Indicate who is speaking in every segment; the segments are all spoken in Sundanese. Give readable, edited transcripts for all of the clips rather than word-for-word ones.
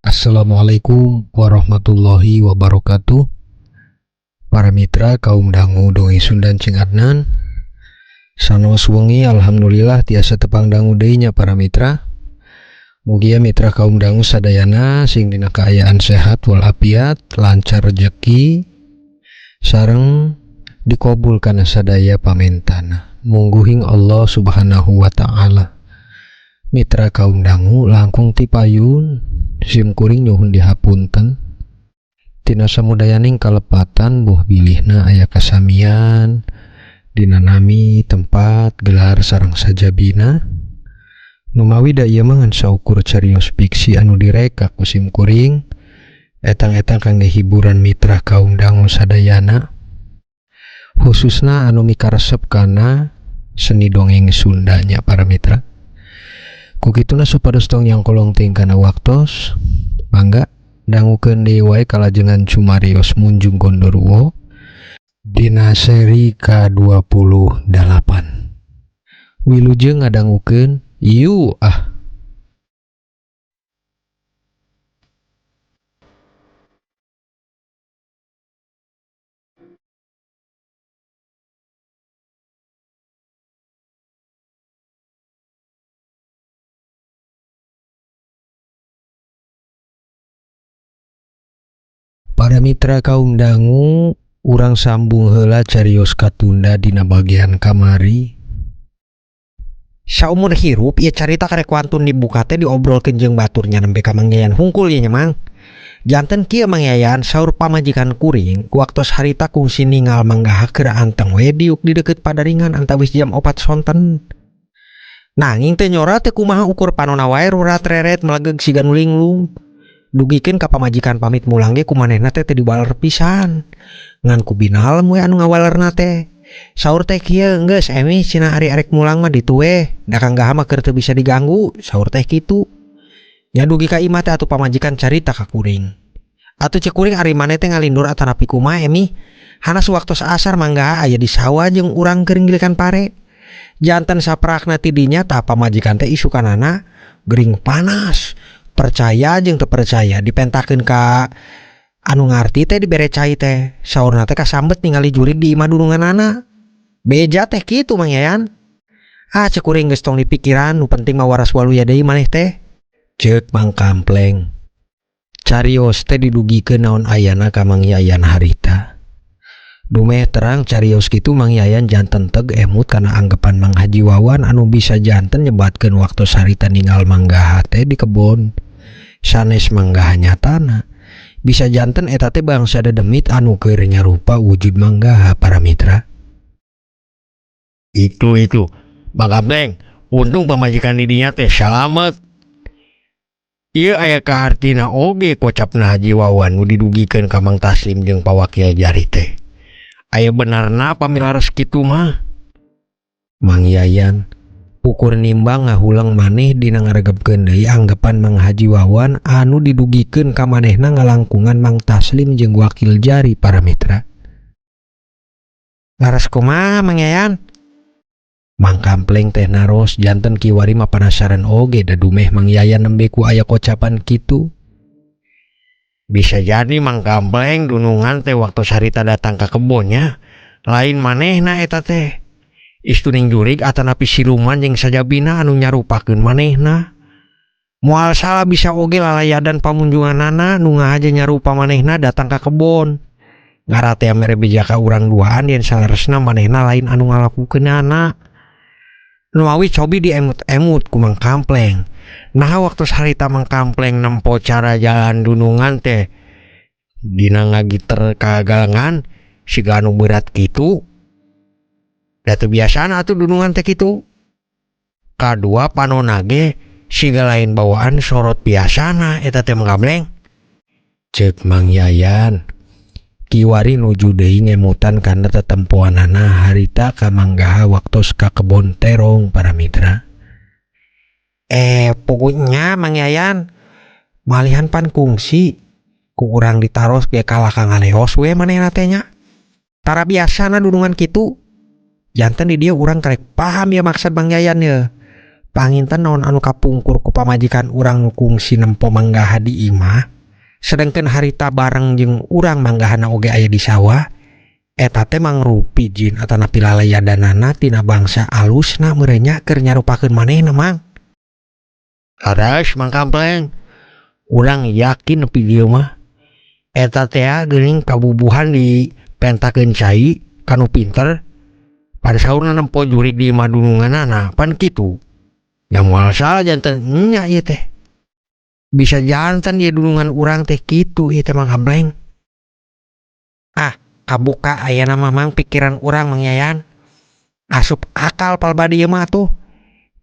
Speaker 1: Assalamualaikum warahmatullahi wabarakatuh. Para mitra kaum dangu dongeng Sundan Cing Adnan. Sanaos wengi alhamdulillah tiasa tepang dangu deui nya para mitra. Mugia mitra kaum dangu sadayana sing dina kaayaan sehat walafiat, lancar rejeki, sareng dikabul kana sadaya pamentana. Mungguhing Allah Subhanahu wa taala. Mitra kaum dangu langkung ti payun sim kuring nyuhun dihapunten tina samudayaning kalepatan buh bilihna aya kasamian dina nami tempat gelar sareng sajabina numawi da ieu mah ngan saukur carios fiksi anu direka ku sim kuring etang-etang kangge hiburan mitra kaum dangu sadayana khususna anu mikaresep kana seni dongeng Sundanya para mitra. Kukituna supados tong yang kolong ting kana waktos mangga dangukeun deui wae kalajengan cumarios Munjung Gondoruwo dina seri ka-28. Wilujeng ngadangukeun yu ah. Para mitra kaum dangu urang sambung heula carios katunda dina bagian kamari.
Speaker 2: Saumur hirup ieu carita karek wantun dibuka teh diobrolkeun jeung batur nya nembe ka Mang Yayan hungkul ieu nya Mang. Janten kieu Mang Yayan saur pamajikan kuring waktos harita kungsi ningal manggaha keur anteng we diuk di deukeut padaringan antawis jam 4 sonten. Nanging teh nyora teh kumaha ukur panona wae rurat reret melegeg siga nu linglung. Dugikeun ka pamajikan pamit mulang ge kumanehna teh teu dibaler pisan. Ngan ku binalem we anu ngawalerna teh. Saur teh kieu geus emi cenah ari arek mulang mah ditu we, da Kang Gaha mah keur teu bisa diganggu, saur teh kitu. Nya dugi ka imah teh atuh pamajikan carita ka kuring. Atuh ceuk kuring ari maneh teh ngalindur atanapi kumaha emi? Hanas waktos asar mangga aya di sawah jeung urang keur nggilikan pare. Janten saprakna ti dinya tah pamajikan teh isukanana gering panas. Percaya jeung teu percaya dipentakeun ka anu ngarti teh dibere cai teh. Saurna teh kasambet ningali jurig di imah dununganana. Beja teh kitu Mang Yayan. Ah ceuk kuring geus tong dipikiran, nu penting mah waras waluya deui maneh teh.
Speaker 1: Ceuk Mang Kampleng. Carios teh didugikeun naon ayana ka Mang Yayan harita. Dumeh terang carios kitu Mang Yayan janten teg emut kana anggapan Mang Haji Wawan anu bisa janten nyebatkeun waktu harita ninggal manggaha teh di kebon. Sanes manggaha nyatana. Bisa janten eta teh bangsa dedemit anu keur nyarupa wujud manggaha para mitra.
Speaker 3: Itu Mang Kampleng, untung pamajikan di dinya teh salamet. Ieu aya kahartina oge kocapna Haji Wawan nu didugikeun ka Mang Taslim jeung pawakil jari teh. Aya benarna pamilares kitu mah.
Speaker 1: Mang Yayan ukur nimbang ngahuleng maneh dina ngaregepkeun deui anggapan Mang Haji Wawan anu didugikeun ka manehna ngalangkungan Mang Taslim jeung wakil jari para mitra.
Speaker 2: Laras kumaha Mang Yayan?
Speaker 1: Mang Kampleng teh naros janten kiwari mah panasaran oge da dumeh Mang Yayan nembe ku aya kocapan kitu.
Speaker 3: Bisa jadi Mang Kampleng dunungan teh waktu sarita datang ka kebonnya lain manehna eta teh. Istuning jurig atanapi siluman jeung sajabina anu nyarupakeun manehna. Moal salah bisa oge lalayadan pamunjunganana nu ngahaja nyarupa manehna datang ka kebon. Ngaratea mere beja ka urang duaan yen saleresna manehna lain anu ngalakukeunana.
Speaker 2: Numawi cobi diemut-emut ku Mang Kampleng. Naha waktu harita Mang Kampleng nempo cara jalan dunungan teh dina ngagiter kagalengan siga anu berat kitu. Da teu biasana atuh dunungan teh kitu. Kadua panona ge siga lain bawaan sorot biasana eta teh Mang Kampleng.
Speaker 1: Ceuk Mang Yayan. Kiwari nuju deui ngemutan kana tetempoanana harita ka manggaha waktos ka kebon terong para mitra.
Speaker 2: Pokoknya Mang Yayan malihan pan kungsi ku urang ditaros ge kalah ka ngaleos we manehna teh nya. Tara biasana dunungan kitu. Janten di dieu urang karek paham ya maksud Mang Yayan ye. Panginten naon anu kapungkur ku pamajikan urang nu kungsi nempo manggaha di imah, sedengkeun harita bareng jeung urang manggahana oge aya di sawah, eta teh mangrupi jin atanapi lalayadanana tina bangsa alusna meureun nya keur nyarupakeun manehna Mang.
Speaker 3: Leres Mang Kampleng, urang yakin nepi dieu mah eta teh geuning kabubuhan dipentakeun cai kanu pinter pada saurna nempo jurig di imah dununganana pan kitu. Ya moal salah janten nya ieu teh. Bisa janten ieu dunungan urang teh kitu ieu teh Mang Kampleng.
Speaker 2: Ah, kabuka ayeuna mah Mang pikiran urang Mang Yayan. Asup akal palbadi ieu mah atuh.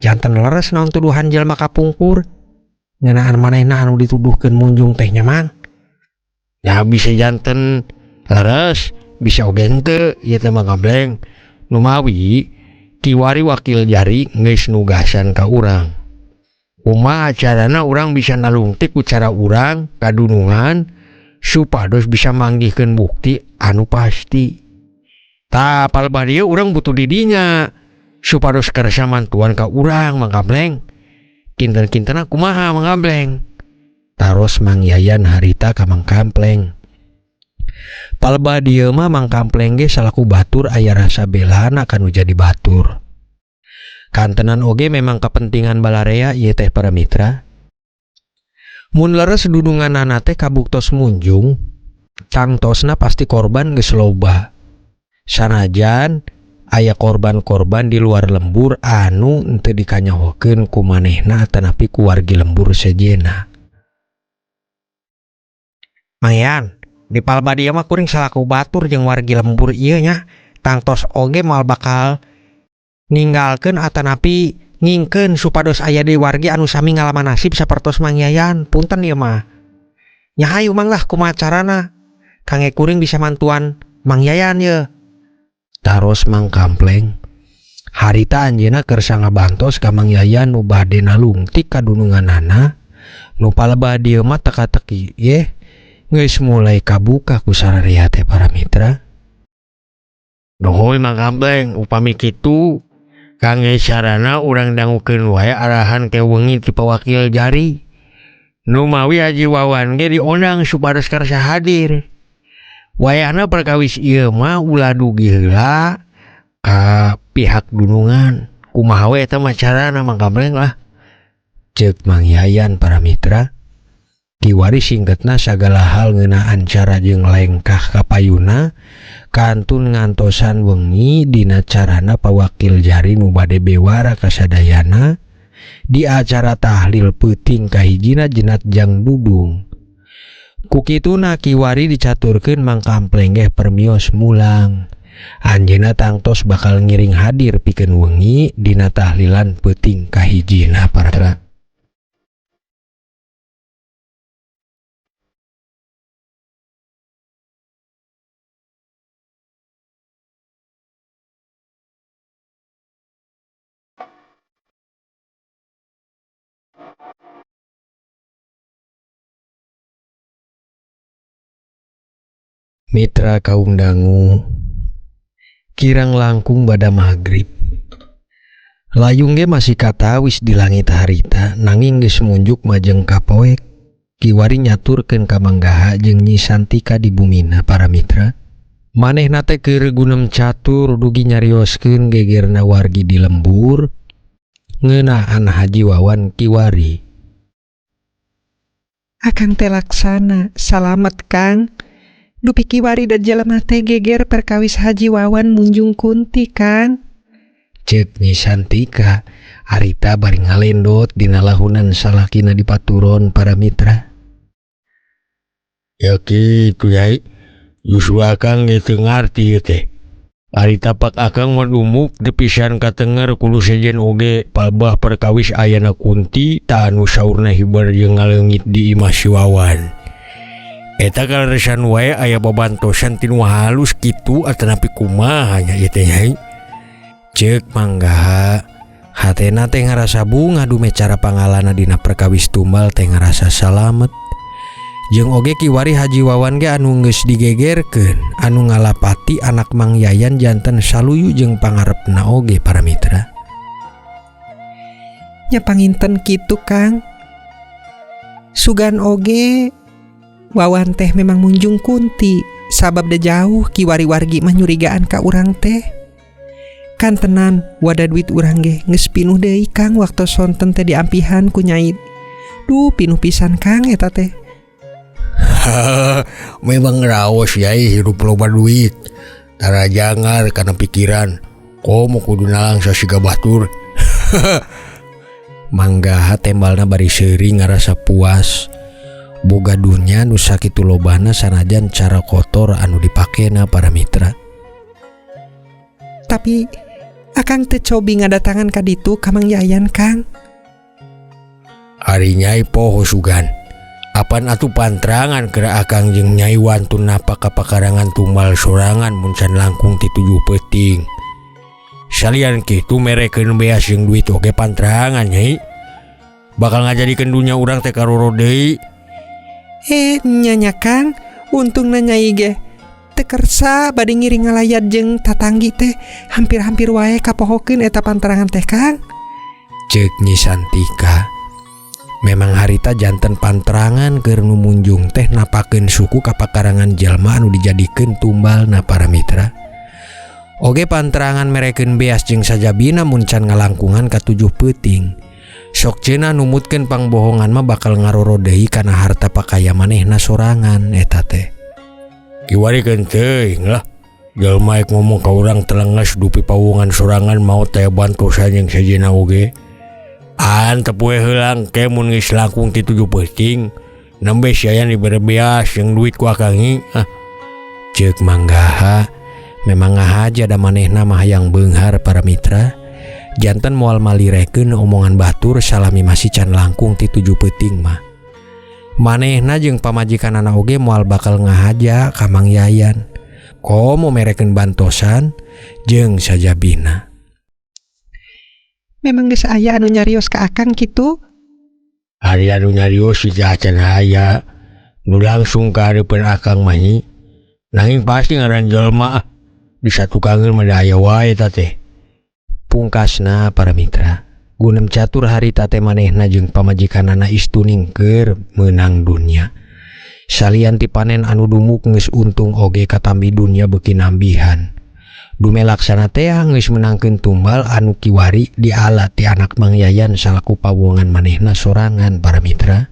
Speaker 2: Janten leres naon tuduhan jelema kapungkur ngeunaan manehna anu dituduhkeun munjung teh nya Mang.
Speaker 3: Ya bisa janten leres, bisa oge henteu ieu teh Mang Kampleng. Numawi kiwari wakil jari geus nugasan ka urang. Kumaha carana urang bisa nalungtik ku cara urang kadunungan supados bisa manggihkeun bukti anu pasti. Tah palebah dieu urang butuh didinya supados kersa mantuan ka urang Mang Kampleng. Kinten-kintenna kumaha Mang Kampleng?
Speaker 1: Taros Mang Yayan harita ka Mang Kampleng. Palebah dieu mah Mang Kampleng ge salaku batur aya rasa belana kanu jadi batur. Kantenan oge memang kepentingan balarea ieu teh para mitra. Mun leres dununganana teh kabuktos munjung, tangtosna pasti korban geus loba. Sanajan aya korban-korban di luar lembur anu henteu dikanyahokeun ku manehna atanapi ku wargi lembur sejenna.
Speaker 2: Mang Yan, di palebah dieu mah kuring salaku batur jeung wargi lembur ieu nya, tangtos oge moal bakal ninggalkeun atanapi ngingkeun supados aya deui wargi anu sami ngalaman nasib sapertos Mang Yayan. Punten ieu mah. Nya hayu Mang lah kumaha carana kangge kuring bisa mantuan Mang Yayan ye.
Speaker 1: Taros Mang Kampleng. Harita anjeunna keur sangabantos ka Mang Yayan nu bade nalungtik kadununganana, nu palebah dieu mah teka-teki ye geus mulai kabuka ku sararea teh para mitra.
Speaker 3: Nuhun Mang Kampleng, upami kitu kangge sarana urang dangukeun wae arahan ke wengi ti pawakil jari. Numawi Haji Wawan ge diondang supados karsa hadir. Wayahna perkawis ieu mah ulah dugi heula ka pihak dunungan. Kumaha we eta mah carana Mang Kampleng lah.
Speaker 1: Ceuk Mang Yayan para mitra. Kiwari singketna sagala hal ngeunaan cara jeung lengkah kapayuna kantun ngantosan wengi dina carana pawakil jari nu bade bewara kasadayana di acara tahlil peuting kahijina jenat jang dudung. Kukituna kiwari dicaturkeun Mang Kampleng ge permios mulang. Anjeunna tangtos bakal ngiring hadir pikeun wengi dina tahlilan peuting kahijina para. Mitra kaum dangu kirang langkung bada maghrib. Layung ge masih katawis di langit harita nanging geus munjuk majeng kapoek. Kiwari nyaturkeun ka Manggaha jeung Nyi Santika di bumina para mitra. Manehna teh keur gunem catur dugi nyarioskeun gegerna wargi di lembur ngeunaan Haji Wawan kiwari.
Speaker 4: Akang teh laksana, salamet Kang. Dupi kiwari da jelema teh geger perkawis Haji Wawan munjung kunti Kang.
Speaker 1: Ceuk Nyi Santika harita bari ngalendot dina lahunan salakina di paturon para mitra.
Speaker 3: Ya kitu Yai, justru akang ge teu ngarti ieu teh. Ari tapak akang mah dumuk teu pisan katenger kudu sejen oge palebah perkawis ayana kunti tah anu saurna hiber jeung ngaleungit di imah si Wawan. Eta kaleresan wae aya babantosan tinu halus kitu atanapi kumaha nya ieu teh Nyai.
Speaker 1: Ceuk Manggaha hatena teh ngarasa bungah dume cara pangalana dina perkawis tumbal teh ngarasa salamet. Jeung oge kiwari Haji Wawan ge anu geus digegerkeun anu ngalapati anak Mang Yayan janten saluyu jeung pangarepna oge para mitra.
Speaker 4: Nya panginten kitu Kang. Sugan oge Wawan teh memang munjung kunti sabab da jauh kiwari wargi mah nyurigaan ka urang teh. Kantenan wadah duit urang ge geus pinuh deui Kang waktu sonten teh diampihan ku Nyai. Duh pinuh pisan Kang eta teh.
Speaker 3: Memang raos yai hirup loba duit. Tara jangar kana pikiran. Komo kudu nalangsa siga batur.
Speaker 1: Manggaha tembalna bari seuri ngarasa puas. Boga dunya nu sakitu lobana sanajan cara kotor anu dipakena para mitra.
Speaker 4: Tapi akang teu cobi ngadatangan ka ditu ka Mang Yayan Kang.
Speaker 3: Ari Nyai poho sugan. Apan atuh pantrangan keur akang jeung Nyai wantun napak ka pakarangan tumbal sorangan mun can langkung ti 7 peuting. Salian kitu merekeun beas jeung duit oge pantrangan Nyai. Bakal ngajadikeun dunya urang teh karoro deui.
Speaker 4: Nya Kang, untungna Nyai ge teu kersa bade ngiring ngalayat jeung tatanggi teh hampir-hampir wae kapohokeun eta pantrangan teh Kang.
Speaker 1: Ceuk Nyi Santika. Memang harita janten pantrangan keur nu munjung teh napakeun suku ka pakarangan jalma anu dijadikeun tumbalna para mitra. Oge pantrangan merekeun beas jeung sajabina mun can ngalangkungan ka 7 peuting. Sok cenah numutkeun pangbohongan mah bakal ngaroro deui kana harta pakaya manehna sorangan eta teh.
Speaker 3: Kiwari keun teuing lah. Jalma ek ngomong ka urang telenges dupi pawungan sorangan maot teh bantosan jeung sejenna oge. Antep we heulang ke mun geus langkung ti 7 peuting nembe siayan dibere beas jeung duit ku akang nyi. Ah.
Speaker 1: Ceuk Manggaha memang ngahaja da manehna mah hayang beunghar para mitra. Janten moal malirekeun omongan batur salami masih can langkung ti 7 peuting mah. Manehna jeung pamajikanana oge moal bakal ngahaja ka Mang Yayan. Komo merekeun bantosan jeung sajabina.
Speaker 4: Memang geus aya anu nyarios ka akang kitu?
Speaker 3: Ari anu nyarios si acan aya. Nu langsung ka hareupeun akang mah nyi. Nanging pasti ngaran jelema di satukangeun mah da aya wae eta teh.
Speaker 1: Pungkasna para mitra, gunem catur harita teh manehna jeung pamajikanana istuning keur meunang dunya. Salian ti panen anu dumuk geus untung oge katambi dunya beuki nambihan. Dume laksana teh geus meunangkeun tumbal anu kiwari diala ti anak Mang Yayan salaku pawongan manehna sorangan para mitra.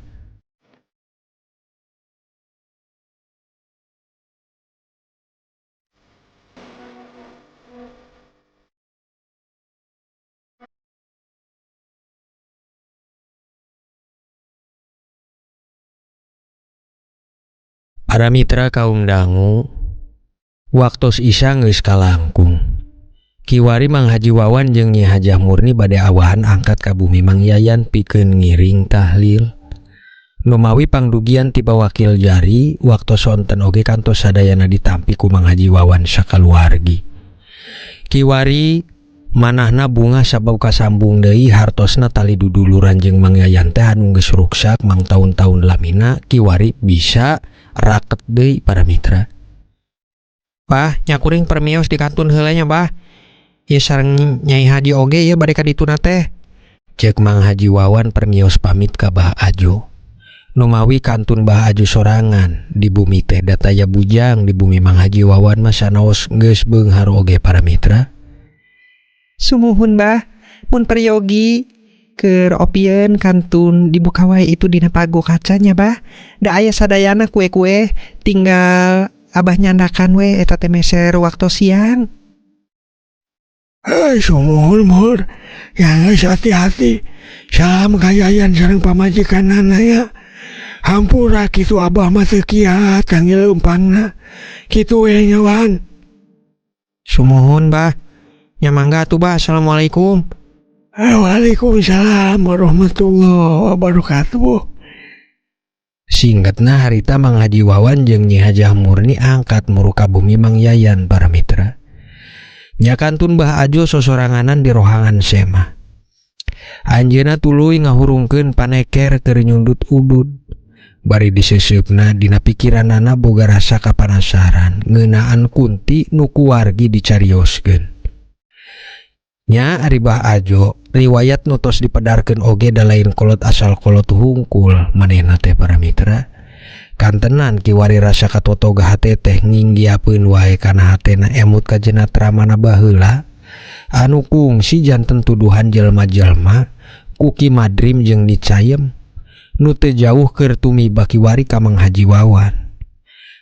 Speaker 1: Para mitra kaum dangu, waktos Isya geus kalangkung. Kiwari Mang Haji Wawan jeung Nyi Hajah Murni bade awahan angkat ka bumi Mang Yayan pikeun ngiring tahlil. Numawi pangdugian ti wakil jari, waktos sonten oge kantos sadayana ditampi ku Mang Haji Wawan sakaluargi. Kiwari manahna bunga sabab kasambung deui hartosna tali duduluran jeung Mang Yayan teh anu geus ruksak mang taun-taun lamina kiwari bisa raket deui para mitra.
Speaker 2: Bah, nya kuring permios di kantun heula nya, Bah. Ieu sareng Nyai Haji oge ieu bade ka dituna teh.
Speaker 1: Ceuk Mang Haji Wawan permios pamit ka Bah Ajo. Numawi kantun Bah Ajo sorangan di bumi teh dataya bujang di bumi Mang Haji Wawan mah sanaos geus beunghar oge para mitra.
Speaker 4: Sumuhun Bah, mun peryogi keur opieun kantun dibuka wae itu dina pago kacanya Bah. Da aya sadayana kue-kue tinggal abah nyandakan we eta teh meser waktu siang.
Speaker 3: Sumuhun mur, ya geus hati-hati. Salam ka Yayan sareng pamajikanana ya. Hampura kitu abah mah teu kiat kangge leumpangna. Kitu we nya Wan.
Speaker 2: Sumuhun Bah. Nya mangga atuh Bah. Assalamualaikum.
Speaker 3: Waalaikumsalam warahmatullahi wabarakatuh.
Speaker 1: Singkatna harita Mang Haji Wawan jeung Nyi Hajah Murni angkat muruka bumi Mang Yayan para mitra. Nya kantun Bah Ajo sosoranganan di rohangan semah. Anjeunna tuluy ngahurungkeun paneker keur nyundut udud. Bari diseuseupna dina pikiranana boga rasa kapanasaran ngeunaan Kunti nu kuwargi dicarioskeun. Nya ari Bah Ajo riwayat nu tos dipedarkeun oge da lain kolot asal kolot hungkul manehna teh para mitra. Kantenan kiwari rasa katotoga hate teh nginggiapeun wae kana hatena emut ka jenatra mana baheula anu kungsi janten tuduhan jelma-jelma ku Ki Madrim jeung Ni Cayem nu teu jauh keur tumiba kiwari ka Mang Haji Wawan.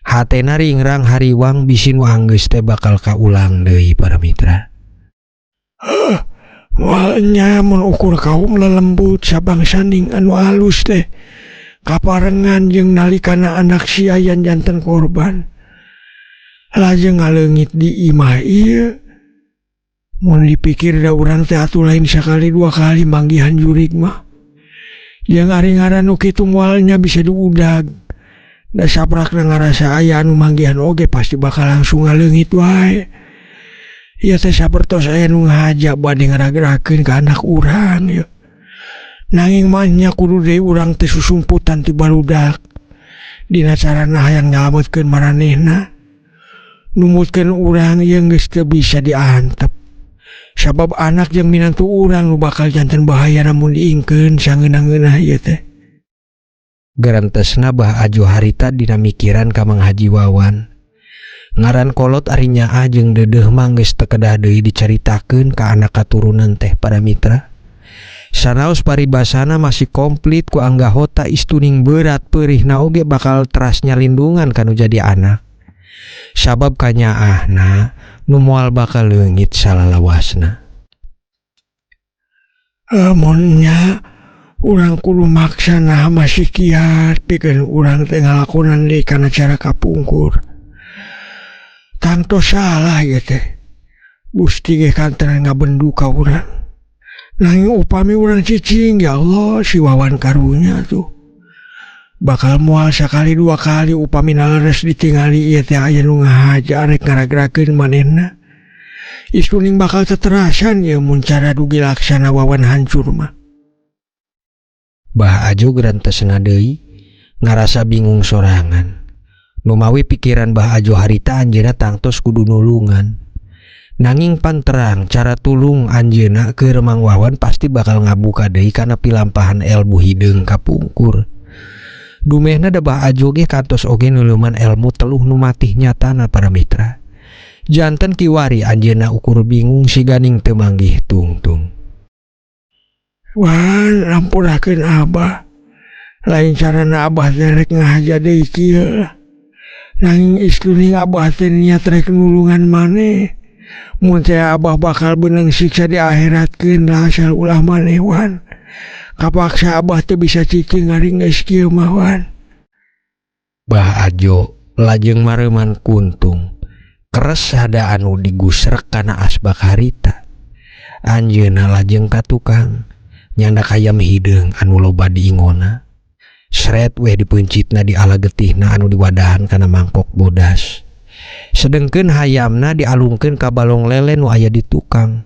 Speaker 1: Hatena ringrang hariwang bisi nu anggeus teh bakal kaulang deui para mitra.
Speaker 5: Moal nya mun ukur kaum lelembut sabangsaning anu alus teh kaparengan jeung nalikana anak sia yan janten korban. Lajeng ngaleungit di imah ieu. Mun dipikir da urang teh atuh lain sakali dua kali manggihan jurig mah. Jeung ari ngaran nu kitu moal nya bisa diudag. Da saprakna ngarasa aya anu manggihan oge pasti bakal langsung ngaleungit wae. Ieu teh sapertos aya nu ngahaja bade ngaragerakeun ka anak urang ieu. Nanging mah nya kudu deui urang teh susumputan ti barudak. Dina carana hayang nyalametkeun maranehna. Numutkeun urang ieu geus teu bisa diantep. Sabab anak jeung minantu urang nu bakal janten bahaya lamun diingkeun sangeunah-ngeunah ieu teh.
Speaker 1: Gerentesna Bah Ajo harita dina mikiran ka Mang Haji Wawan. Ngaran kolot ari nyaah jeung deudeuh mah geus teu kedah deui dicaritakeun ka anak katurunan teh para mitra. Sanaos paribasana masih komplit ku anggahota istuning berat peurihna oge bakal teras nyalindungan kanu jadi anak. Sabab kanyaahna nu moal bakal leungit salalawasna.
Speaker 5: Mun nya urang kudu maksa naha masih kiat pikeun urang teh ngalakonan deui kana cara kapungkur. Tangtos salah ieu teh. Gusti ge kantenan ngabendu ka urang. Nanging upami urang cicing ya Allah si Wawan karunya tuh. Bakal moal sakali dua kali upami naleres ditingali ieu teh aya nu ngahaja arek ngaragrakeun manehna. Istuning bakal teterasan ieu mun cara dugi laksana Wawan hancur mah.
Speaker 1: Bah Ajo gerentesna deui ngarasa bingung sorangan. Numawi pikiran Bah Ajo harita anjeunna tangtos kudu nulungan. Nanging panterang cara tulung anjeunna keur Mang Wawan pasti bakal ngabuka deui kana pilampahan elmu hideung kapungkur. Dumehna da Bah Ajo ge kantos oge nuleuman elmu teluh nu matih nyatana para mitra. Janten kiwari anjeunna ukur bingung siganing teu manggih tungtung.
Speaker 5: Wan lampurakeun Abah. Lain carana Abah teh rek ngahaja deui kieu. Nanging istuning Abah teh niat rek nulungan maneh. Mun teh Abah bakal beunang siksa di akhiratkeun lah asal ulah maneh Wan. Kapaksa Abah teh bisa cicing ari geus kieu mah Wan.
Speaker 1: Bah Ajo lajeng mareuman kuntung. Keres sada anu digusrek kana asbak harita. Anjeunna lajeng ka tukang nyandak hayam hideung anu loba diingona. Sret weh dipeuncitna di ala getihna anu diwadahan kana mangkok bodas. Sedengkeun hayamna dialungkeun ka balong lele nu aya di tukang.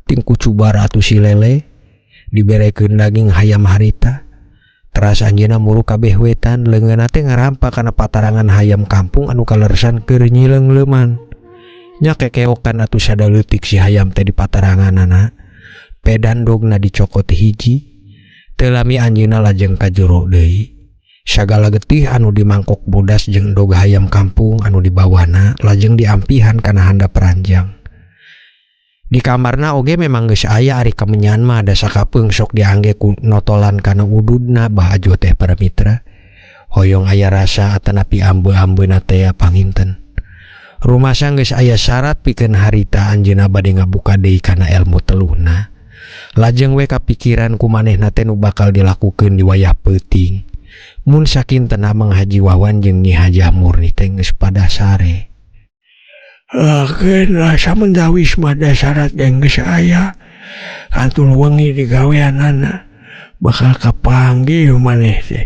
Speaker 1: Ting kucubar atuh si lele diberekeun daging hayam harita. Teras anjeunna muru kabeh wetan leungeunna teh ngarampa kana patarangan hayam kampung anu kaleresan keur nyileung-leuman. Nya kekeokan atuh sada leutik si hayam teh di pataranganana. Pedan dogna dicokot hiji. Teu lami anjeunna lajeng ka jero deui. Sagala getih anu di mangkok bodas jeung dog hayam kampung anu dibawana lajeng diampihan kana handap ranjang. Di kamarna oge memang geus aya ari kamenyan mah da sakapeung sok diangge ku notolan kana ududna Bah Ajo teh para mitra. Hoyong aya rasa atanapi ambe-ambeuna teh panginten. Rumasa geus aya syarat pikeun harita anjeunna bade ngabuka deui kana elmu teluhna. Lajeng we kapikiran ku manehna teh nu bakal dilakukeun di wayah peuting. Mun sakintena Mang Haji Wawan jeung Nyi Hajah Murni teh geus pada sare.
Speaker 5: Lakeun lah samendawis mah da syarat ge geus aya. Kantun wengi digaweanana bakal kapanggih maneh teh.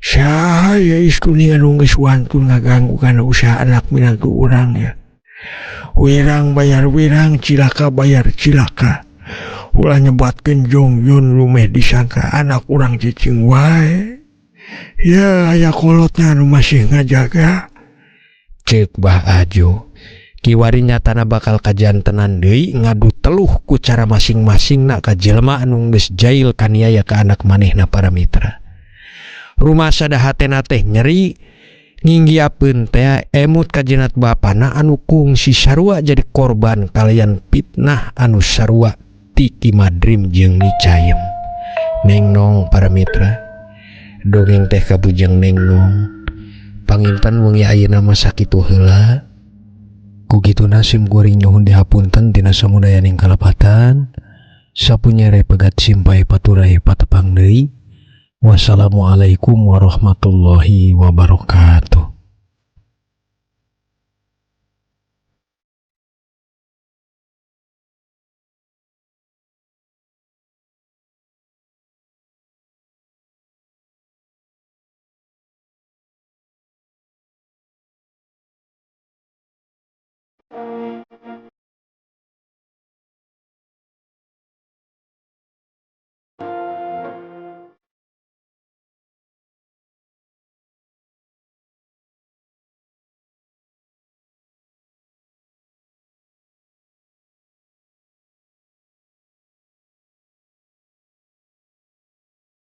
Speaker 5: Saha ye istuning anu geus wantun ngaganggu kana usaha anak minantu urang ya. Wirang bayar wirang, cilaka bayar cilaka. Ulah nyebatkeun jongjon lumeh disangka anak urang cicing wae. Ya aya kolotna anu masih ngajaga.
Speaker 2: Ceuk Bah Ajo. Kiwari nyatana bakal kajantenan deui ngadu teluh ku cara masing-masing na ka jelema anu geus jail kaniaya ka anak manehna para mitra. Rumasa da hatena teh nyeri nginggiapeun teh emut ka jenat bapana anu kungsi sarua jadi korban kalayan fitnah anu sarua ti Ki Madrim jeung Nyi Cayem. Nengnong para mitra. Dongeng teh kabujeng nengnong. Panginten wengi ayeuna mah sakitu heula. Ku kituna sim kuring nyuhun dihapunten tina samudayaning kalepatan. Sapunyere pegat simpay paturay patepang deui. Wassalamualaikum warahmatullahi wabarakatuh.